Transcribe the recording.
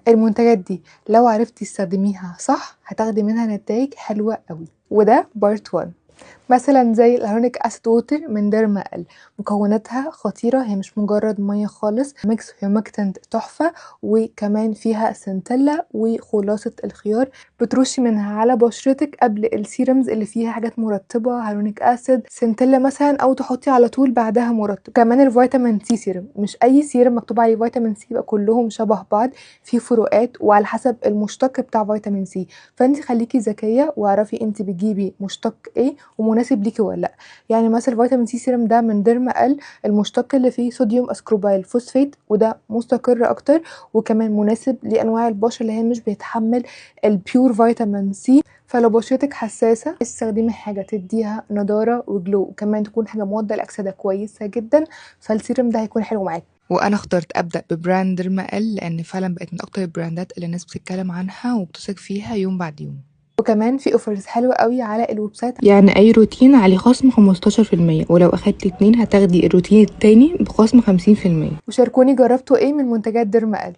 المنتجات دي لو عرفتي تستخدميها صح هتاخدي منها نتائج حلوة قوي. وده part 1. مثلا زي ال hyaluronic acid water من ديرما ال، مكوناتها خطيرة، هي مش مجرد مية خالص، mix humectant تحفة، وكمان فيها centella وخلاصة الخيار. بترشي منها على بشرتك قبل ال serums اللي فيها حاجات مرطبه، hyaluronic acid، centella مثلا، او تحطي على طول بعدها مرطب. كمان ال vitamin C serum، مش اي سيرم مكتوب عليه vitamin C يبقى كلهم شبه بعض، في فروقات وعلى حسب المشتق بتاع vitamin C. فانت خليكي ذكية واعرفي انت بتجيبي مشتق ايه ومناسب ليكي ولا لا. يعني مثلا vitamin C serum ده من ديرما ال، المشتق اللي فيه sodium ascorbyl phosphate، وده مستقر اكتر وكمان مناسب لانواع البشرة اللي هي مش بيتحمل ال pure vitamin C. فلو بشرتك حساسة استخدمي حاجة تديها نضاره و glow، وكمان تكون حاجة مضادة للاكسده كويسة جدا، فالسيرم ده هيكون حلو معاك. وانا اخترت ابدا ب brand ديرما ال لان فعلا بقت من اكتر البراندات اللي الناس بتتكلم عنها وبتثق فيها يوم بعد يوم. وكمان في offers حلوة قوي على ال website، يعني اي روتين عليه خصم 15%، ولو اخدتي اتنين هتاخدي الروتين التاني بخصم 50%. وشاركوني جربتوا ايه من منتجات ديرما ال.